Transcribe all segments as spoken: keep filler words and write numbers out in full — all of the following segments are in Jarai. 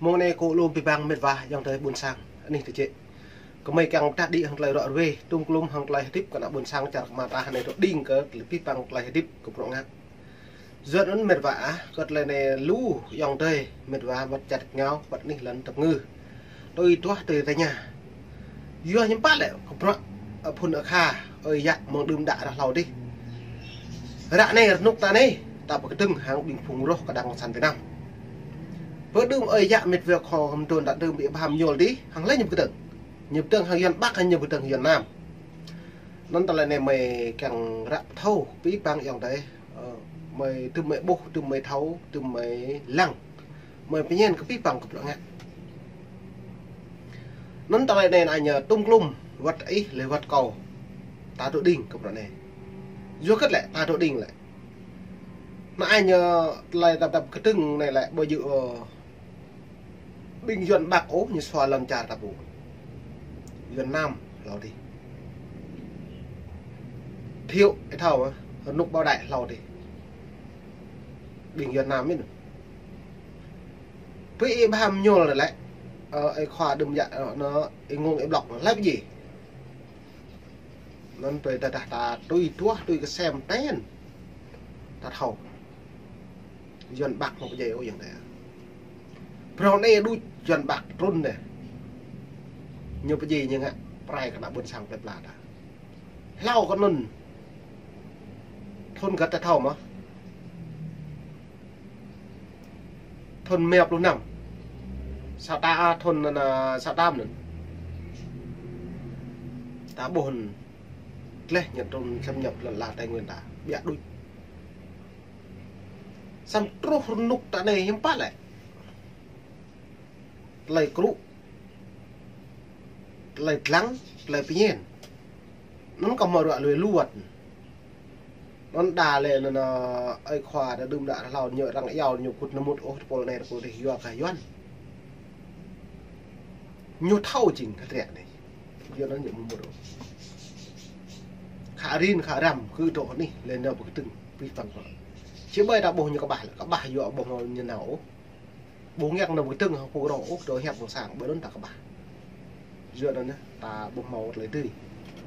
Mông anai kâo lŏm pơpă mĕt wa ayŏng adơi ƀôn sang, anih tơčĕ. Kơmơi kiăng pơtă đĭ hăng tơlơi ră ruai, tŭm klŭm hăng tơlơi hơdip kơ ană ƀôn sang čar kơ mơta anai tŏ đing kơ tơlơi pơpă tơlơi hơdip kơ bruă ngă. Yua anŭn mĕt wa ah, kơ tơlơi anai lu ayŏng adơi mĕt wa wăt čar ngao, wăt anih lŏn tơpơngư. Tui tuah tui tơña. Yua hiư̆m pă lĕ kơ bruă, ơ, phŭn akha, ơi yă mơ̆ng đưm đă ră hlâo dih. Ră anai rơnŭk ta anai, ta pơkơdơ̆ng hăng ƀing phung roh kơđang cộng sản Việt Nam. Pơđưm ơi yă mĕt wa khŏm tŭn ta đưm ƀing Abraham Nhol dih, hăng lĕ ñu pơkơdơ̆ng. Ñu pơkơdơ̆ng hăng Yuan Bắc, hăng ñu pơkơdơ̆ng hăng Yuan Nam. Anŭn tơlơi anai mơi kiăng ră thâo pơpă ayŏng adơi, ơ, mơi tŭm mơi ƀuh, tŭm mơi thâo, tŭm mơi lăng. Mơi pơñen kơ pơpă kơ bruă ngă. Anŭn tơlơi anai ană ñu tŭm klŭm, wăt ih lĕ wăt kâo. Ta tŏ đing kơ bruă anai. Yua hơget lĕ, ta tŏ đing lĕ. Ană ñu tơlơi ta pơkơdơ̆ng anai lĕ, ƀu djơ̆, ơ, ƀing Yuan Bắc ôh ñu sua lŏn čar ta pô. Yuan Nam hlâo dih. Thiệu, ih thâo, ơ, rơnŭk Bảo Đại hlâo dih. Ƀing Yuan Nam mĭn. Pơ ih Abraham Nhol anai lĕ, ơ, ơi khua đưm yă, ơ, anŭn, ih Ngông ih Blok anŭn, lăp djai. Anŭn tui tơdah ta tui tuah, tui kơsem ten. Ta thâo. Yuan Bắc mơ̆ pơdjai ôh ayŏng adơi. Prong anai đuč Yuan Bắc trŭn anai. Ñu pơdjai ñu ngă pơrai kơ ană ƀôn sang plơi pla ta. Hlâo kơ anŭn. Thŭn hơget ta thâo mơ̆. Thŭn rơma pluh năm. Sa ta, a, thŭn, a, sa tám anŭn. Ta ƀuh anŭn. Gleh ñu trŭn xâm nhập lŏn la Tây Nguyên ta. Biă đuč. Samơ̆ truh rơnŭk ta anai hiư̆m pă lĕ. Tơlơi krŭ. Tơlơi dlăng, tơlơi pơñen. Anŭn kâo hmâo ruă lui lu wăt. Anŭn đa lĕ anŭn, ơ, ơi khua đa đưm đă ră hlâo ñu arăng iâu ñu kŭt nơmŭt ôh tơpul anai tơpul dih yua kơ Yuan. Ñu thâo jing kơ triă anai. Yua anŭn ñu mŭt ôh. Khă rin khă răm kơ dŏ anih lĕ nao pơkơdơ̆ng pih păng kơ. Či ƀai ta ƀuh ñu kơƀah lĕ, kơƀah yua ƀuh ñu nao ôh. Ƀu ngă nao pơkơdơ̆ng hăng pô rŏ ôh, dŏ hiăp mơ̆ng sang, ƀơi anŭn ta kơƀah. Yua anŭn yơh, ta ƀu hmâo tơlơi dưi.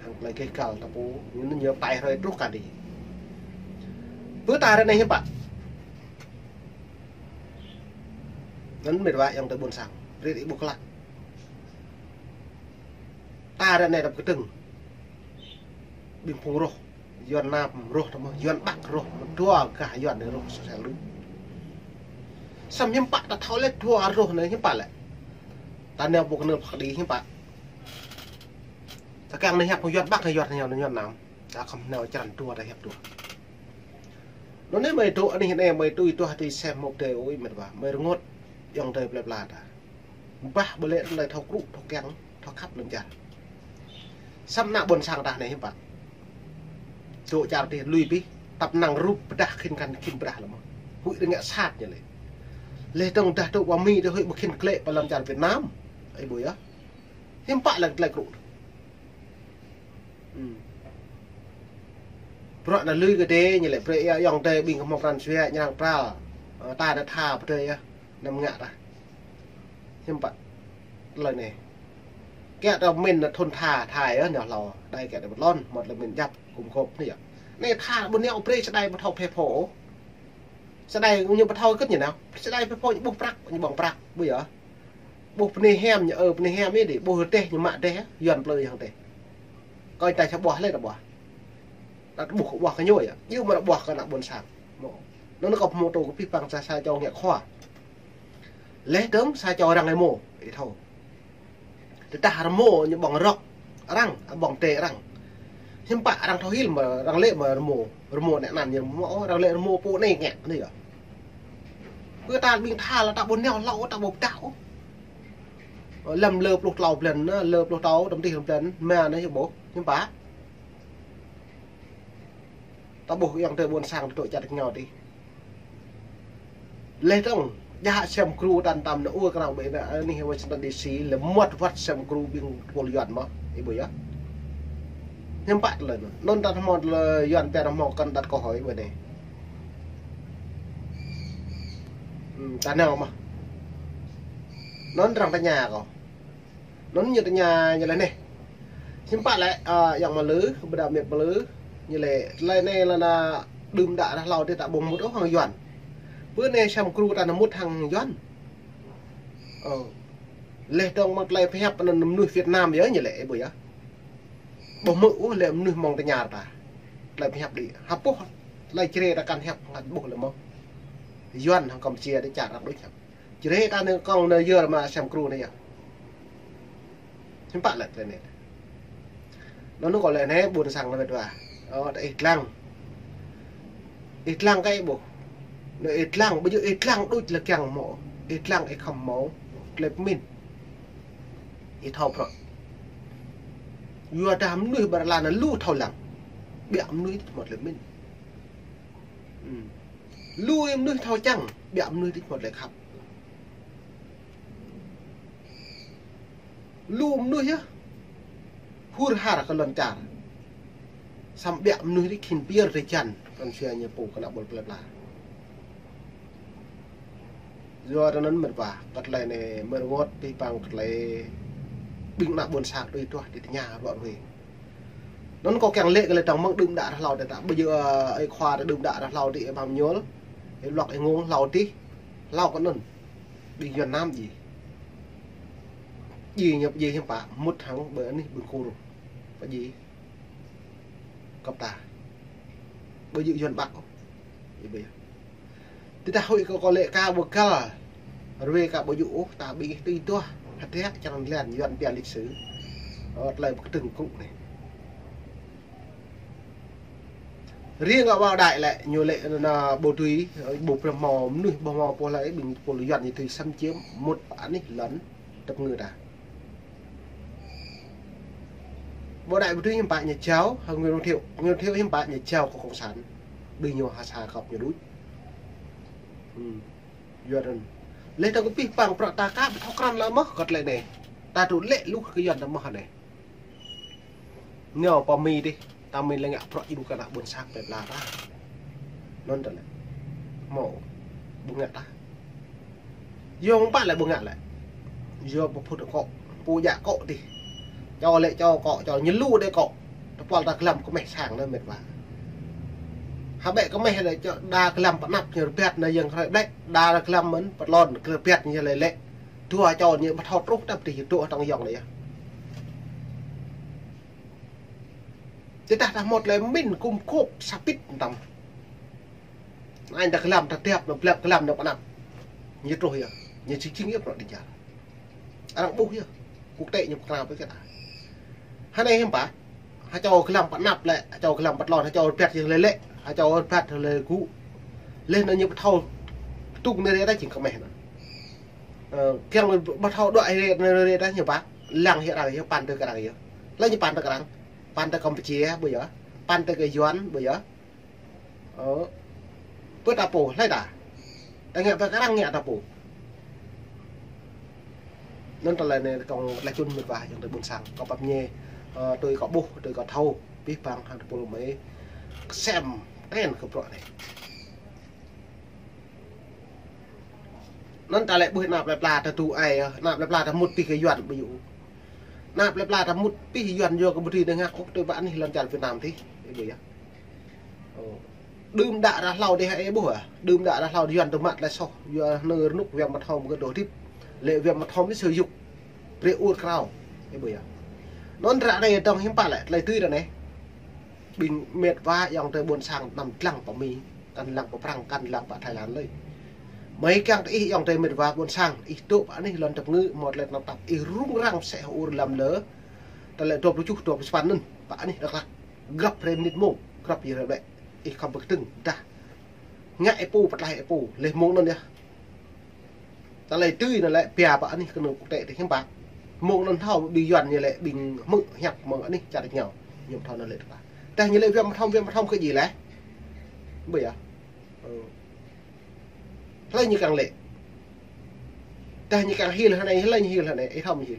Hăng tơlơi keh kal ta pô, ñu, ñu tai hrơi truh kơ dih. Pơ ta ră anai hiư̆m pă. Anŭn mĕt wa ayŏng adơi ƀôn sang, rĭ rĭ ƀu klă. Ta ră anai ta pơkơdơ̆ng. Ƀing phung roh. Yuan Nam roh tơ mơ̆, Yuan Bắc roh, dua gah Yuan anai roh sosel lu. Samơ̆ hiư̆m pă ta thâo lĕ dua roh anai hiư̆m pă lĕ. Ta nao ƀu kơnơ̆ng phak đĭ hiư̆m pă. Ta kiăng anai hiăp Yuan Bắc, Yuan, Yuan, Yuan Nam. Ta khŏm nao črăn dua ta hiăp dua. Anŭn anai mơi dŏ anih anai mơi tui tuah tui sem mŭk dơi ơi mĕt wa. Mơi rơngot ayŏng adơi plơi pla ta. Bah ƀu lĕ tơlơi thâo krŭ, thâo kiăng, thâo khăp lŏn čar. Samơ̆ ană ƀôn sang ta anai hiư̆m pă. Dŏ čar dih lui pih, tăp năng rup pơdah khĭn kăn khĭn pơdah lăm. Huĭ rơngiă sat ñu lĕ. Leh dơ̆ng dah dŏ ƀơi Mi dih huĭ ƀu khĭn klĕ pơ lŏn čar Việt Nam. Ih ƀuh yơh. Hiư̆m pă lăng tơlơi krŭ. Hmm. Bruă anai lui kơ dêh, ñu lĕ brơi ia ayŏng adơi ƀing kơ hmâo pran jua, ñu arăng pral. Ơ, ta anai tha pơdơi yơh. Anăm ngă ta. Hiư̆m pă. Tơlơi anai. Kiăng ta mĭn anŭn thŭn tha, tha yơh, ñu hlâo. Đai kiăng ta ƀu lŏn, mơ̆t lĕ mĭn djăp, gum gôp anai yơh. Anai tha ƀu nao brơi čơđai ƀu thâo phe pho. Čơđai ñu ƀu thâo kơ̆t ñu nao. Čơđai phe pho ñu ƀuh prăk, ñu ƀơ̆ng prăk, ƀuh yơh. Ƀuh bơnai hiam ñu, ơ, bơnai hiam ih dih, ƀuh rơdêh ñu mă rơdêh, Yuan plơi hăng rơdêh. Kơ ta sa ƀuah lĕ ta ƀuah. Ta ƀuh kơ ƀuah kơ ñu yơh. Ñu mă ta ƀuah kơ ană ƀôn sang. Mơ̆. Anŭn kâo hmâo tŭ kơ pih păng sa, sa čô ngă khua. Leh dơ̆ng sa čô arăng ih hmâo, ih thâo. Tơdah rơmô ñu ƀơ̆ng rŏk arăng, ƀơ̆ng tê arăng. Hiư̆m pă arăng thâo hil mơ̆, arăng lĕ mơ̆ rơmô, rơmô anai anăn ñu mơ̆, arăng lĕ rơmô pô anai ngă, anai yơh. Pơ ta ƀing tha lĕ ta ƀu nao hlâo, ta ƀu pơdah ôh. Lăm lơ pluh klâo blan, lơ pluh klâo, tơm tih blan, mă anai yơh ƀuh, hiư̆m pă. Ta ƀuh ayŏng adơi ƀôn sang dŏ čar kơ ñu dih. Leh dơ̆ng, djă sem gru tăn tăm nao ur kơnang ƀơi anai, anih Washington D C, lĕ mŭt wăt sem gru ƀing tơpul Yuan mơ̆, ih ƀuh yơh. Hiư̆m pă tơlơi anŭn. Anŭn ta hmâo tơlơi Yuan pơrơmô kăn đăt kơ hơi ƀơi anai. Hmm, ta nao mơ̆. Anŭn arăng tơña kâo. Anŭn ñu tơña ñu lĕ anai. Hiư̆m pă lĕ, ơ, yang mơlư, ƀôdah met mơlư, ñu lĕ, tơlơi anai lĕ ană đưm đă ră hlâo dih ta ƀu mŭt ôh hăng Yuan. Bơ anai Sam Kru ta nao mŭt hăng Yuan. Ơ. Laih dơ̆ng mơ̆ng tơlơi pơhiăp anŭn mơnuih Việt Nam yơh ñu lĕ, ih ƀuh yơh. Ƀu hmư̆ ôh lĕ mơnuih mơ̆ng tơña ta. Tơlơi pơhiăp đĭ. Hơpŭ tơlơi čơrê ta kăn hiăp hơngăt ƀuh lĕ mơ̆. Yuan hăng Kampuchia đĭ čar răng đôč hiăp. Čơrê ta anai kông anai yơr mă Sam Kru anai yơh. Hiư̆m pă lĕ tơlơi anai. Anŭn kâo lĕ anai ƀôn sang lĕ met wa. Ơ, ta ih lăng. Ih lăng kơ ih ƀuh. Anai ih lăng, ƀu djơ̆ ih lăng đôč lĕ kiăng hmâo. Ih lăng ih khŏm hmâo tơlơi pơmĭn. Ih thâo prŏ. Yua dah mơnuih ƀơi lŏn anai lu thâo lăng. Biă mơnuih tih hmâo tơlơi pơmĭn. Ư. Lu mơnuih thâo čang, biă mơnuih tih hmâo tơlơi khăp. Lu mơnuih yơh hur har kơ lŏn čar. Samơ̆ biă mơnuih tih khĭn pơyơr tơčan, kăn sua ñu pô kơnă ƀôl plơi pla. Yua anŭn met wa, kơ tơlơi anai mơ̆ rơngot pih pang kơ tơlơi ƀing ană ƀôn sang tui tuah tih tơña ruă ruê. Anŭn kâo kiăng lĕ kơ lĕ tơ̆ng mơ̆ng đưm đă ră hlâo dih ta. Ƀu djơ̆, ơ, ih khua ta đưm đă ră hlâo dih ih pơmĭn ñôl. Ih lŏk ih ngông hlâo dih. Hlâo kơ anŭn. Ƀing Yuan anăm djai. Djai ñu djai hiư̆m pă mŭt hăng ƀơi anih ƀing Kur. Pơ djai. Kơp ta. Ƀu djơ̆ Yuan ƀă ôh. Ih ƀuh yơh. Tơdah huĭ kơ kâo lĕ ka ƀu găl. Ruê ka ƀu djơ̆ ôh, ta ƀing ih tui tuah. Hơdră črăn lan Yuan pia lịch sử. Ơ, tơlơi pơkơdơ̆ng kŭ anai. Riêng ở Bảo Đại lĕ, ñu lĕ anŭn ƀu tui, ƀu pơhmâo mơnuih, ƀu hmâo pô lĕ ƀing pô Yuan ñu tui xâm chiếm mŭt anih lŏn tơpơngư ta. Bảo Đại ƀu tui hiư̆m pă ñu jao, hăng Nguyễn Văn Thiệu, Nguyễn Văn Thiệu hiư̆m pă ñu jao kơ cộng sản. Ƀing ñu ha sa kơp ñu đôč. Ư. Yua anŭn. Laih dơ̆ng pih pang prăk ta ka ƀu thâo krăn lă mơ̆ kơ tơlơi anai. Ta tŭ lĕ lu kơ Yuan ta mơ̆ anai. Ñu pơ Mi dih, ta mĭn lĕ ngă prăk djru kơ ană ƀôn sang plơi pla ta. Anŭn tơlơi. Hmâo. Ƀu ngă ta. Yua hiư̆m pă lĕ ƀu ngă lĕ. Yua pơphŭt akŏ. Pô djă akŏ dih. Čô lĕ čô akŏ, čô ñu lu đơi akŏ. Tơpul ta glăm kơmeh sang anŭn met wa. Hơbĕ kơmeh lĕ čô đa glăm pơ anăp ñu rơbat anai yơ̆ng hrơi ƀlĕ. Đa glăm mơ̆n pơ lŏn rơbat ñu lĕ lĕ. Dua čô ñu ƀu thâo truh tăp dih dŏ tŏng yŏng lĕ yơh. Tơdah ta hmâo tơlơi pơmĭn kŭm kŏp sa pit tăm. Anai ta glăm ta tiap, ta blăk glăm ta pơ anăp. Ñu truh yơh. Ñu či jing yơh prăk dih čar. Arăng ƀuh yơh. Quốc tế ñu pơkra ƀơi kơ ta. Hơnai hiư̆m pă. Ha čô glăm pơ anăp lĕ, ha čô glăm pơ lŏn, ha čô rơbat yơh lĕ lĕ, ha čô rơbat lĕ gŭ. Laih anŭn ñu ƀu thâo tŭng anai rê ta jing kơmeh anŭn. Ơ, kiăng ƀu thâo đuaĭ rê, anai rê ta ñu ƀă, lăng hĭ arăng yơh, păn tơ kơ arăng yơh. Lăng ñu păn tơ kơ arăng. Păn tơ Kampuchia, ƀu yơh. Păn tơ kơ Yuan, ƀu yơh. Ơ. Pơ ta pô, hlơi ta. Ta ngă pơ kơ arăng ngă ta pô. Anŭn tơlơi anai kông tơlơi čun met wa, yang tơlơi ƀôn sang. Kâo pap ñe, ơ, tui kâo ƀuh, tui kâo thâo, pih pang hăng tơpul mơi. Sem, ten kơ prăk anai. Anŭn ta lĕ ƀuh ană plơi pla ta tŭ ai, ană plơi pla ta mŭt pih kơ Yuan ƀu djơ̆. Ană plơi pla ta mŭt pih Yuan yua kơ ƀu dưi dơngă kŏ tui pơ anih lŏn čar Việt Nam dih. Ih ƀuh yơh. Ơ. Đưm đă ră hlâo dih ih ƀuh ah. Đưm đă ră hlâo dih Yuan tơmă tơlơi soh. Yua anŭn rơnŭk Việt Nam thâo mơ̆ kơ dŏ hơdip. Lĕ Việt Nam thâo mĭn sơ yŭk. Brơi ur krao. Ih ƀuh yơh. Anŭn ră anai dơ̆ng hiư̆m pă lĕ, tơlơi tui ră anai. Ƀing met wa yang tơlơi ƀôn sang anăm lăng pơ Mi. Kăn lăng pơ Prăng, kăn lăng pơ Thái Lan lơi. Mơi kiăng tơ ih yang tơlơi met wa ƀôn sang, ih dŏ pơ anih lŏn tơpơngư, hmâo tơlơi tơnap tap, ih rŭng răng sĕ hơ ur lăm lơ. Tơlơi dua pluh tơjuh, dua pluh sapăn anŭn, pơ anih Dak Lak. Grăp hrơi mơnit mông, grăp yơh hrơi ƀlĕ. Ih khŏm pơkơdơ̆ng, dah. Ngă ih pô, pơtlaih ih pô, laih mông anŭn yơh. Tơlơi tui anŭn lĕ pia pơ anih kơnơ̆ng quốc tế dih hiư̆m pă. Mông anŭn thâo ƀing Yuan ñu lĕ ƀing hmư̆ hiăp mơ̆ng anih čar ñu. Ñu thâo anŭn lĕ tơpă. Tơdah ñu lĕ Việt Nam thâo, Việt Nam thâo kơ djai lĕ. Ƀu yơh. Ơ. Hlơi ñu kiăng lĕ. Tơdah ñu kiăng hil hơnai, hlơi ñu hil hơnai, ih thâo mơ̆ hil.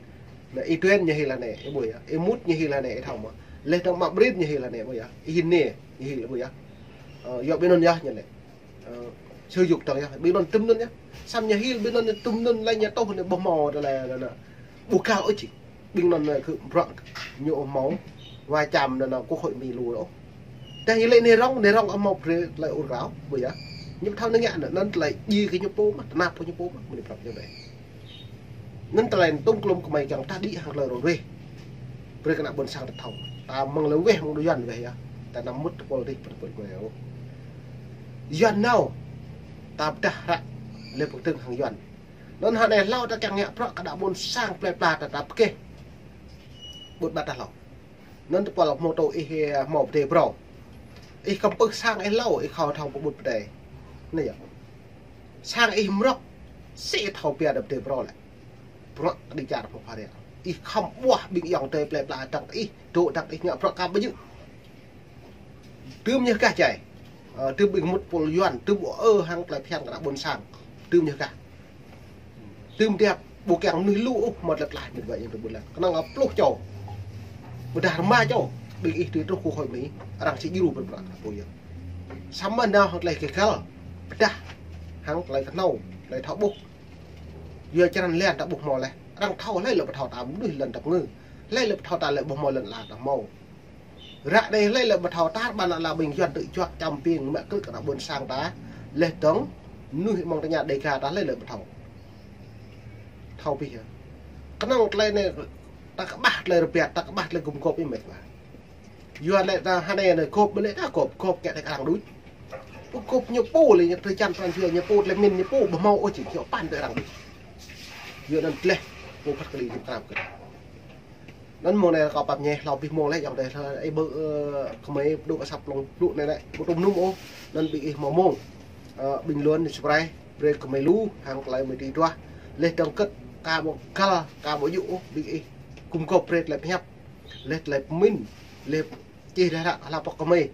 Anai, ih Tuen ñu hil hơnai, ih ƀuh yơh. Ih Mut ñu hil hơnai, ih thâo mơ̆. Laih dơ̆ng mă Brit ñu hil hơnai, ƀuh yơh. Ih Hin Ne ñu hil, ƀuh yơh. Ơ, yua ƀing anŭn yơh ñu lĕ. Ơ, Sơ yuk tong yơh, ƀing anŭn tơm anŭn yơh. Săm ñu hil ƀing anŭn tơm anŭn lĕ ñu tŭ anai ƀu hmâo tơlơi anŭn. Ƀu kal ôh či. Ƀing anŭn anai kơ bruă ñu ƀu hmâo. Wa čăm anŭn quốc hội Mi lu ôh. Tơdah ñu lĕ anai rŏng, anai rŏng hmâo brơi tơlơi ur krao, ƀu yơh. Ñu ƀu thâo anai ngă anŭn, anŭn tơlơi djai kơ ñu pô mơ̆n, tơnap kơ ñu pô mơ̆n, mơ̆ng anai prăp ñu ƀai. Anŭn tơlơi tŭm klum kơmơi kiăng tah đĭ hăng tơlơi rŏng ruai. Brơi kơ ană ƀôn sang ta thâo. Ta mơ̆ng lĕ weh mơ̆ng đu Yuan weh yơh. Ta anăm mŭt tơpul dih, tơpul kơmơi ôh. Yuan nao. Ta pơdah hră lĕ pơkơdơ̆ng hăng Yuan. Anŭn hơnai hlâo ta kiăng ngă bruă kơ ană ƀôn sang plơi pla ta, ta pơkeh. Ƀut ƀat ta hlâo. Anŭn tơpul hmâo tŭ ih, ơ, hmâo pơdai phrâo. Ih kơmpưh sang ih hlâo, ih khŏm thâo pơƀut pơdai. Anai yơh. Sang ih mrŏk, sĭ thâo pia đa pơdai phrâo lĕ. Bruă kơđi čar hmâo phara. Ih khŏm ƀuah ƀing ayŏng adơi plơi pla dăng ih, dŏ dăng ih ngă bruă kơ ƀu djơ̆. Tơm ñu gah jai. Ơ, tơm ƀing mŭt tơpul Yuan, tơm ƀu ơ hăng tơlơi phiăn kơ ană ƀôn sang. Tơm ñu gah. Tơm tiap ƀu kiăng mơnuih lu ôh, mơ̆ tơlơi tlaih mĭt wa yang tơpul lĕ. Kơnơ̆ng pluh čô. Ƀôdah rơma čô. Ƀing ih tui truh quốc hội Mi. Arăng či djru pơpra kơ pô yơh. Samơ̆ nao hăng tơlơi gêh găl. Pơdah hăng tơlơi kơhnâo, tơlơi thâo ƀuh. Yua črăn lĕ ta ƀuh hmâo lĕ. Arăng thâo hlơi lĕ ƀu thâo ta mơnuih lŏn dap ngư. Hlơi lĕ ƀu thâo ta lĕ ƀu hmâo lŏn ala ta hmâo. Ră anai hlơi lĕ ƀu thâo ta, ƀan ala ƀing Yuan tŭ juă čăm ƀing mă krư̆ kơ ană ƀôn sang ta. Leh dơ̆ng mơnuih mơ̆ng tơña Dega ta hlơi lĕ ƀu thâo. Thâo pih yơh. Kơnơ̆ng tơlơi anai ta kơƀah tơlơi rơbat, ta kơƀah tơlơi gum gôp ih mĕt wa. Yuan lĕ ta hơnai anai gôp ƀu lĕ ta gôp, gôp kiăng tơlơi kơ arăng đôč. Ƀu gôp ñu pô lĕ ñu tơčan pran jua ñu pô tơlơi min ñu pô ƀu hmâo ôh či ñu păn tơlơi arăng đôč. Yua anŭn tơlơi pô phat kơđi ñu krap kơ. Anŭn mơ̆ng anai kâo pap ñe hlâo pih mông lĕ ayŏng adơi hlâo ih ƀu, ơ, kơmơi dŏ asăp lŏng dŏ anai lĕ ƀu tŭm nŭm ôh. Anŭn ƀing ih hmâo mông, ơ, bình luận, subscribe brơi kơmơi lu hăng tơlơi mơi tui duah. Leh dơ̆ng kơ̆t ka ƀu găl ka ƀu djơ̆ ôh ƀing ih gum gôp brơi tơlơi pơhiăp. Leh tơlơi pơmĭn, leh čih leh ră hlâo pŏk kơmơi.